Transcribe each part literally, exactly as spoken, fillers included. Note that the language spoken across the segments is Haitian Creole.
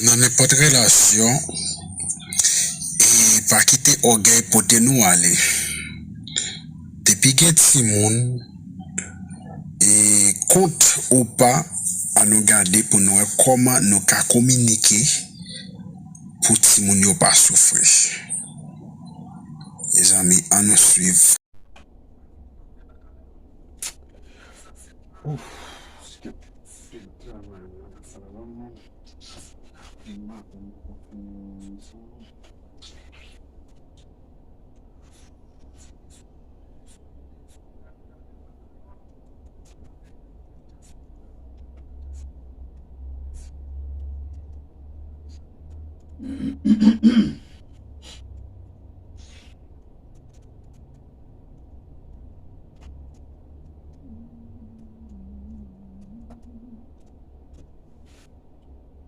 Nan nenpòt relasyon, e pa kite ògèy pote nou ale. Depi gen timoun, e kont ou pa, ann nou gade pou n wè kòman nou ka kominike pou timoun yo pa soufri. Mezanmi, ann nou swiv. Ouf, skip.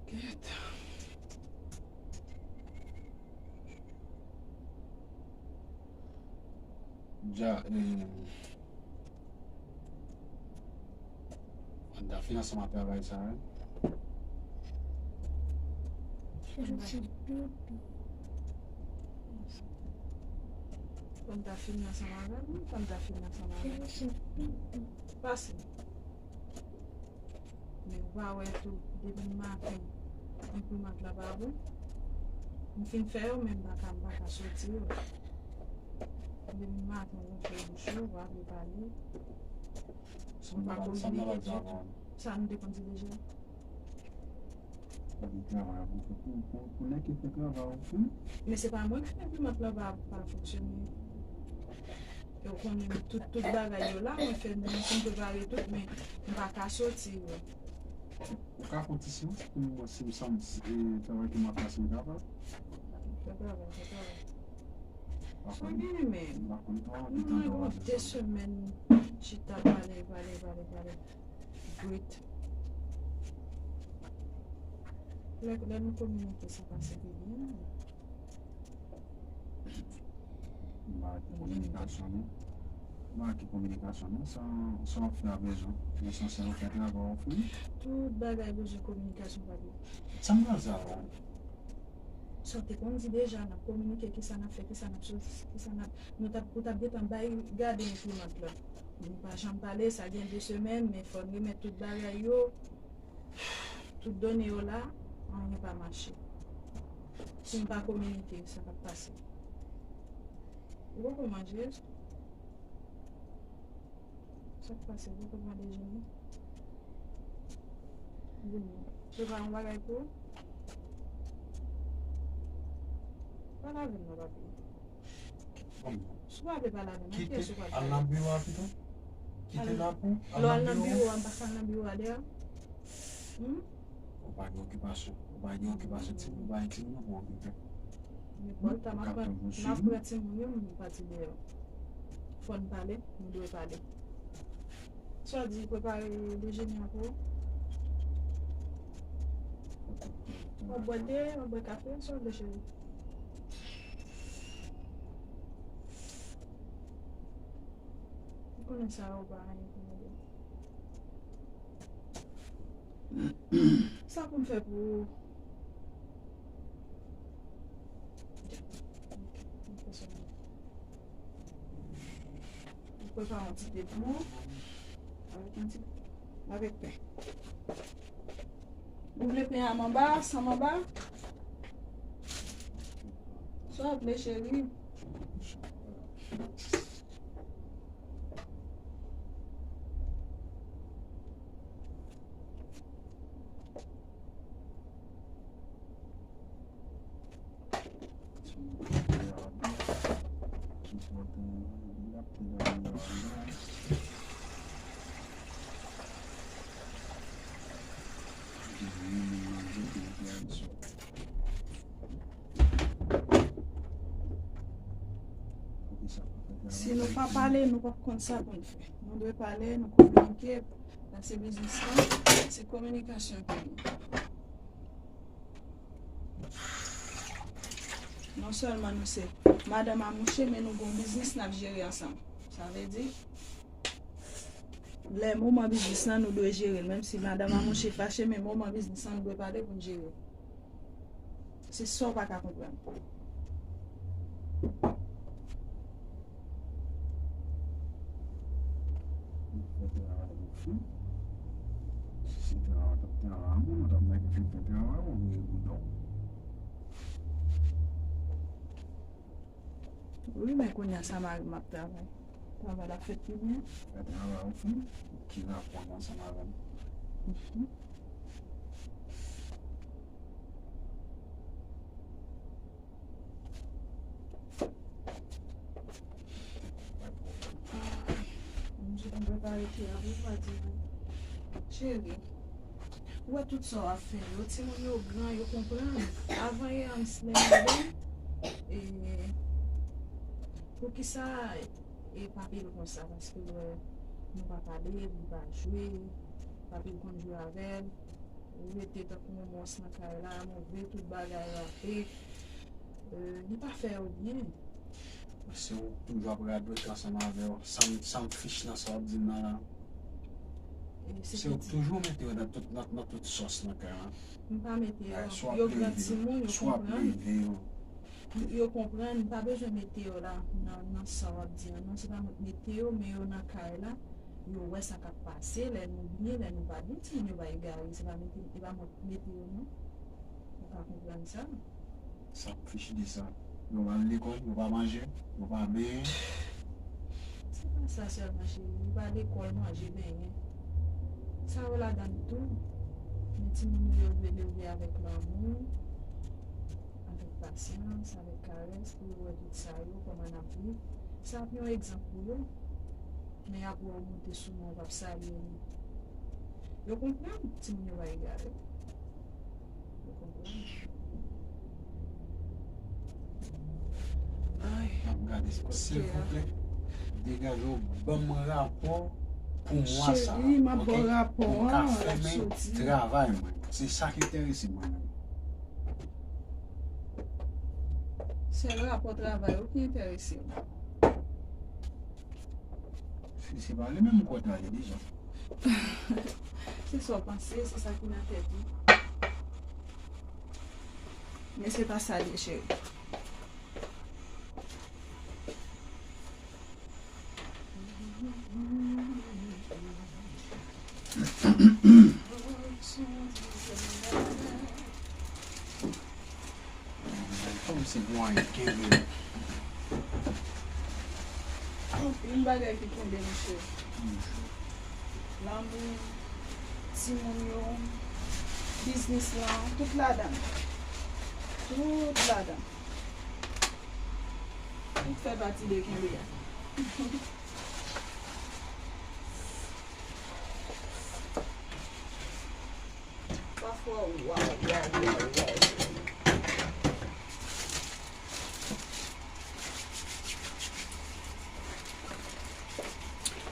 Kèt. Ja, eh, Ann ta fin ansanm ak travay sa a. Ann ta fin ansanm avè m, ann ta fin ansanm avè m. Pase. Men ou pa wè tou, depi maten, enprimant la pa bon. M fin fè yo, men m pa ka, m pa ka soti yo. Depi maten, ou gonfle bouch ou, ou pa vle pale. Ou pa kominike ditou. Sa nou te konn di deja. Pou, pou, pou, pou nèg ki fè travay ou, hmm? Men se pa mwen ki fè enprimant lan pa, pa fonksyone. E w konnen tout, tout bagay yo la, mwen fè, mwen fin prepare tout, men m pa ka soti yo. Ou ka fè yon ti silans pou m wè si m sanm, si, e, travay ke m ap pase m kapab. Fè travay, fè travay. Sa gen men. Nou gen de semèn chita pale, pale, pale, pale. Great. Lè, lè nou kominike, sa pase pi byen. M pa ki kominikasyon non. M pa ki kominikasyon non, sa, sa w ap fè a bezwen. Lesansyèl ou fè travay ou fini. Tout bagay bezwen kominikasyon, papi. Sa m pral sa a. Sa w te konn di deja, n ap kominike kisa n ap fè, kisa n ap soti, kisa n ap, nou t ap, ou t ap gentan bay gade enprimant lan. Nou pa janm pale, sa gen de semèn, men fò n remèt tout bagay yo, tout done yo la, anyen pa mache. Si n pa kominike, sa p ap pase. Ou poko manje? Sa k pase? Ou poko pran dejene? Vini. Prepare yon bagay pou ou? Pale avè m non, papi. Si w pa vle pale avè m, nan kiyès ou pral pale? Al nan biwo a pito. Kite la pou. Lè w al nan biwo a, m pa ka al nan biwo a deyò? Hmm? Ou pa gen okipasyon. Ou pa gen okipasyon timoun, ou pa gen timoun pou okipe. Men bòl ta m ap pran, m ap pran timoun yo, m pati deyò. Fò n pale, nou dwe pale. Sa w di, prepare dejene an pou ou? W ap bwè te, w ap bwè kafe, sa w vle cheri? Ou konnen sa yo pa anyen pou mwen. Sa pou m fè pou ou? M prepare yon ti te pou ou. Avèk yon ti, avèk pen. Ou vle pen a manba, san manba? Sa w vle, cheri? Si nou pa pale, nou p ap konn sa pou n fè. Nou dwe pale, nou kominike, paske biznis lan, se kominikasyon ke li ye. Non sèlman nou se madanm a mouche, men nou gen yon biznis n ap jere ansanm. Sa vle di, lè moman biznis lan, nou dwe jere l. Menm si madanm a mouche fache, men moman biznis lan, nou dwe pale pou n jere l. Se sa w pa ka konprann. Fè travay ou fè. Si se travay w t ap travay, bon, w t ap mèt fin fè travay ou, voye bouda w. Wi, men kounye a sa mari m ap travay. Travay la fèt pi byen. Fè travay ou fè. Ki rapò w ansanm avè m? Mhm. Mwen di m prepare te a pou pa di mwen. Cheri, ou wè tout sa w ap fè yo, timoun yo gran, yo konprann. Avan yè, m silen madanm, e, poukisa e pa pil konsa, paske wè, nou pa pale, li pa jwe, pa pil konn jwe avè l. Ou rete tankou yon mons nan kay la, move, tout bagay rape. Euh, li pa fè yo byen. Se ou toujou ap radote ansanm avè yo, san m, san m fich nan sa w ap di m nan la. E se ou ki di toujou mete yo nan tout, nan, nan tout sòs nan kay la. M pa mete yo. Ay, swa yo ap gran leve yo, timoun, yo swa ap konprann. Leve yo. Yo konprann, m pa bezwen mete yo la nan, nan sa w ap di an non, se pa mwen k mete yo, men yo nan kay la, yo wè sa k ap pase, lè nou byen, lè nou pa byen, timoun yo pa egare, se pa mete, se pa mwen k mete yo non. Ou ka konprann sa. Sa m fich de sa. Yo pa al lekòl, yo pa manje, yo pa benyen. Se pa sa sèlman, cheri. Yo pa lekòl, manje, benyen. Sa yo ladan l tou. Men timoun yo, yo dwe leve avèk lanmou, avèk pasyans, avèk karès, pou yo wè tout sa yo, kòman n ap viv. Sa ap yon egzanp pou yo. Men apre w monte sou mwen, w p ap salye li. Yo konprann, timoun yo pa egare. Yo konprann. Ay, m ap gade, silvouplè, degaje w, ban m rapò pou mwa sa a. Cheri, m ap ba w rapò a, l ap soti. Pou m ka fèmen travay mwen. Se sa k enterese mwen menm. Sèl rapò travay ou ki enterese m. Se, se pa li menm ou kwè ta ye deja. Se sa w panse, se sa ki nan tèt ou. Men se pa sa l ye, cheri. Kòm se gon anyen kenbe nou. Anpil bagay ki kenbe nou, cheri. Lanmou, timoun yo, biznis lan, tout ladan l. Tout ladan l. Tout fè pati de kenbe a. Pafwa, waw, waw, waw, waw.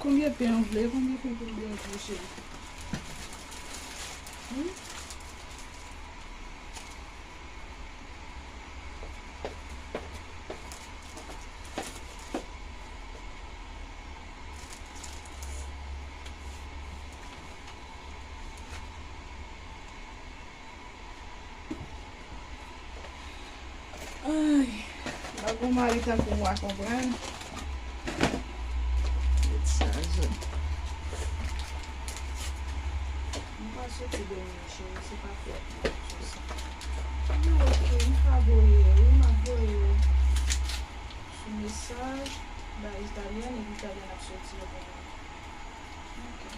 Konbyen pen w vle? Konbyen pen pou m byen tou, cheri? Hmm? Ay, lè w gon mari tankou m, w a konprann. Met sa, zòn. M pa soti dòmi, cheri, se pa fòt mwen sou sa. Yo, oke, m ka voye yo, wi, m ap voye yo sou mesaj, bay Italyèn, epi Italyèn ap soti yo pou mwen. Oke.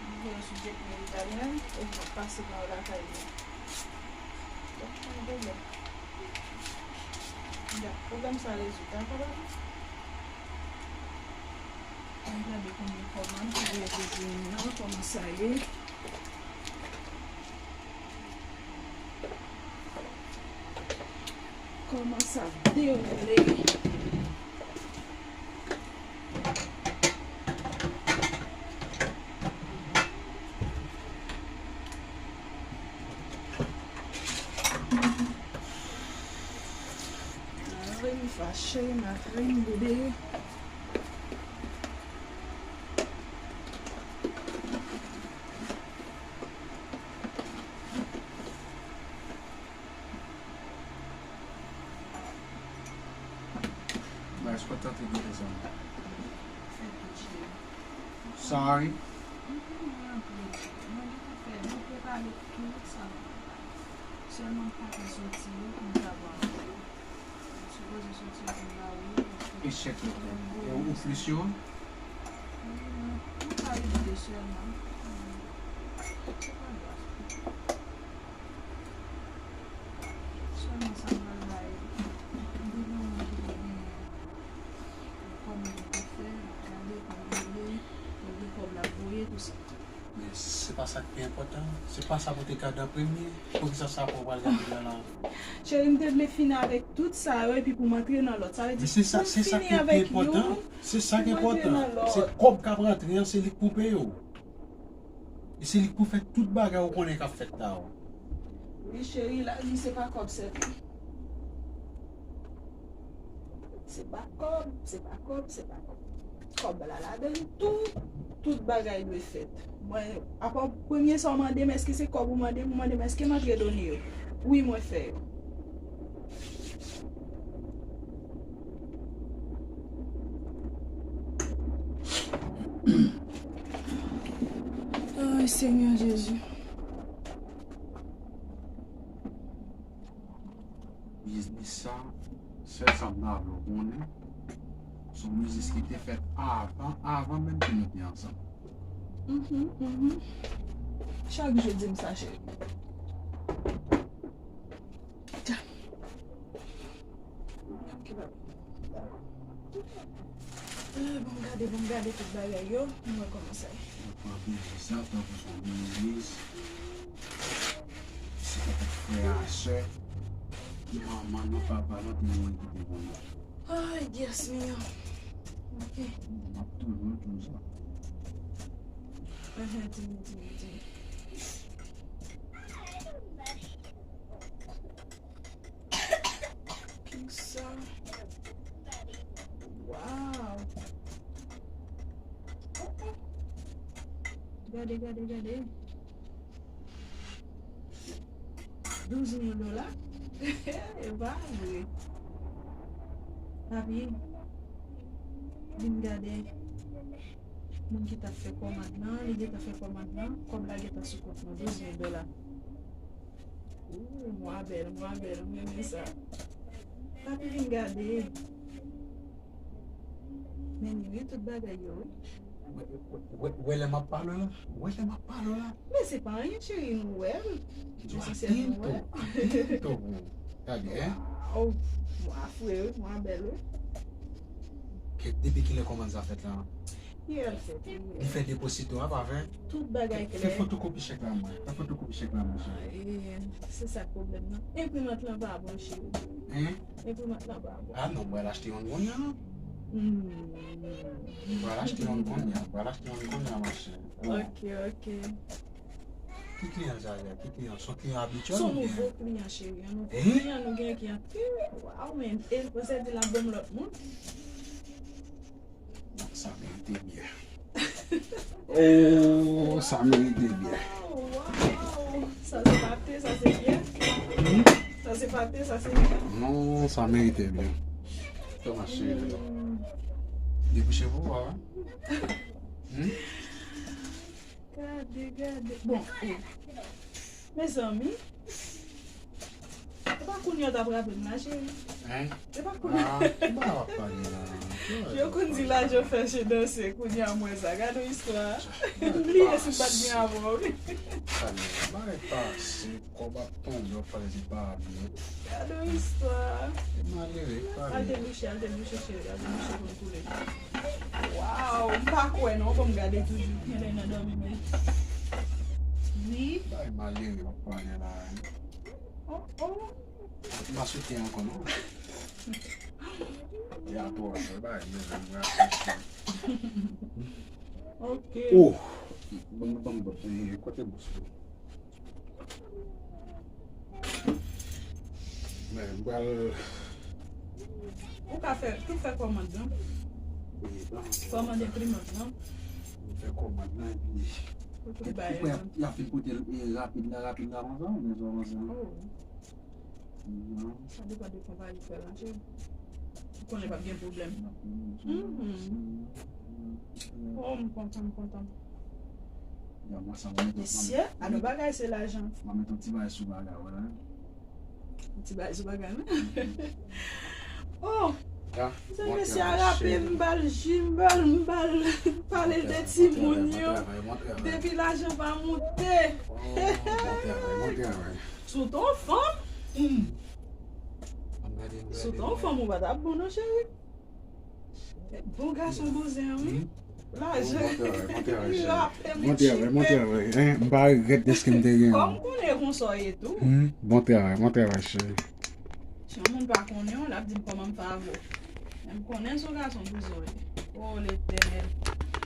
M voye sou Jetmail Italyen, epi m ap pase ba w lakay mwen. Donk, pa gen pwoblèm. Ya, pwoblèm sa rezoud, dakò, papi? Ann gade konbyen kòmand ki voye pou jounen an, kòman sa ye. Kòman sa ap dewoule. Marin fache, Marin boude. Kontante gen rezon. Fè tout, cheri. Sorry. Mwen gentan fè, mwen prepare tout sa pou ou la. Sèlman m pa ka soti yo pou m ta ba w. M sipoze soti yo pou m ba ou yo, paske echèk yo tou. Ou, ou plis yo? Wi, mwen, mwen ka evite sèlman. Se pa grav. Sèlman sa m pral bay, devan mwen ki te gen kòb mwen te fè, gade kòb mwen ye, mwen gen kòb l ap voye, tou sa. Men se pa sa k pi enpòtan. Se pa sa pou te gade an premye. Poukisa sa pou w pral gade la la? Cheri, m te vle fini avèk tout sa yo, epi pou m antre nan lòt. Sa vle di, pou m fini avèk youn, pou m antre nan lòt. Se sa k enpòtan. Se kòb k ap rantre an, se li k pou peye w. E se li k pou fè tout bagay ou konnen k ap fèt la yo. Wi, cheri, lavi se pa kòb sèlman. Se pa kòb, se pa kòb, se pa kòb. Kòb la ladan l tou, tout bagay dwe fèt. Mwen, apa premye sa w mande m, èske se kòb ou mande m, ou mande m èske m antre done yo. Wi, mwen fè yo. Ay, Senyè Jezi. Biznis sa, sèl sa m ta vle w konnen, se yon biznis ki te fèt avan, avan menm ke nou te ansanm. Mhm, mhm. Chak jou di m sa, cheri. Tcha. Ah, bon, m gade, bon, m gade tout bagay yo. M wè kòman sa ye. Mwen pran biznis sa tankou se yon biznis. Se pa pou frè a sè, manman nan, papa nan te mouri kite pou nou. Ay, Dios mío. Ok. M ap toujou di w sa. Ahan, di m, di m, di m. Kisa? Waw! Gade, gade, gade. Douz mil dola? E pa vre. Papi, vin gade. Moun ki t ap fè kòmand lan, li gentan fè kòmand lan, kòb la gentan sou kont mwen, douz mil dola. Ooh, mwa bèl, mwa bèl, m renmen sa. Papi vin gade. Men li wi, tout bagay yo wi. Wè, wè, wè, wè lè m ap pale w la? Wè lè m ap pale w la? Men se pa anyen, cheri, nou wè l. Yo atento, atento, bro. Gade, hein? Waw, mwa fre wi, mwa bèl wi. Depi kilè kòmand sa fèt la? Yè l fèt, wi. Li fè deposito a, pa vre? Tout bagay klè. Fè fotokopi chèk la mwen. Fè fotokopi chèk la mwen, cheri. E, se sa k pwoblèm nan. Enprimant lan pa bon, cheri. Hein? Enprimant lan pa bon. Ah non, m pral achte youn kounye a. Hmm. M pral achte youn kounye a. M pral achte youn kounye a, ma chère. Ok, ok. Ki kliyan sa ye? Ki kliyan? Se yon kliyan abityèl oubyen? Se yon nouvo kliyan, cheri. Yon nouvo kliyan, nou gen kliyan. Waw, men, e, ou se di l ap ban m lòt moun? Sa merite byen. Oh, sa merite byen. Waw, waw. Sa se pate, sa se pyè. Hmm? Sa se pate, sa se pyè. Non, sa merite byen. Toma cheri. Hmm. Debouche pou ou, hein? Hmm? Gade, gade. Bon, eh. Mezanmi. E pa kounye a w t ap raple m la, cheri. Hein? E pa kounye a. Ah, ki bagay w ap pale la? Yo konn di lajan fè chen danse, kounye a m wè sa. Gade yon istwa. M bliye si m pa t gen avè w, wi. Pale, bagay pase, kòb ap tonbe, w ap pale se pa byen. Gade yon istwa. E malere, pale. Al debouche, al debouche, cheri, al debouche pou n koule. Waw, m pa kwè non, bon m gade toujou. Genlè nan dòmi m ye. Wi. Bay malere w ap pale la. Oh, oh. M pa swete ankò non. E atò a, bay, men m raproche. Ok. Oh. Bon, bon, bon, eh, kote bous ou? Men, m pral... Ou ka fè, tou fè kòmand lan. Wi, non. Kòmand enprimant lan. M fè kòmand lan, epi... Ou tou bay. Ou kwè y ap fin pote l, eh, rapid la, rapid la konsa, oubyen sa konsa? Oh. Non. Sa depann de konpayi k fè l, an cheri. Ou konnen p ap gen pwoblèm. Mhm. Oh, m kontan, m kontan. Mesye, a nou bagay se lajan. M a met yon ti bagay sou bagay, wè la. Yon ti bagay sou bagay, men. Oh! Mesye a rape m, m ba l ji, m ba l, m ba l pale de timoun yo. Depi lajan pa moute. Sou ton fanm? Hmm. Sou ton fanm ou pa t ap bon non, cheri. Bon gason bouzen an, wi. Lajan. Li rape m, li chipe m. M pa regrèt de sa m te gen. Kòm konnen konsa ye tou. Bon travay, bon travay, cheri. Si yon moun pa konnen w, l ap di m kòman m fè avè w. Men m konnen se yon gason bouzen w ye. Oh, Letènèl.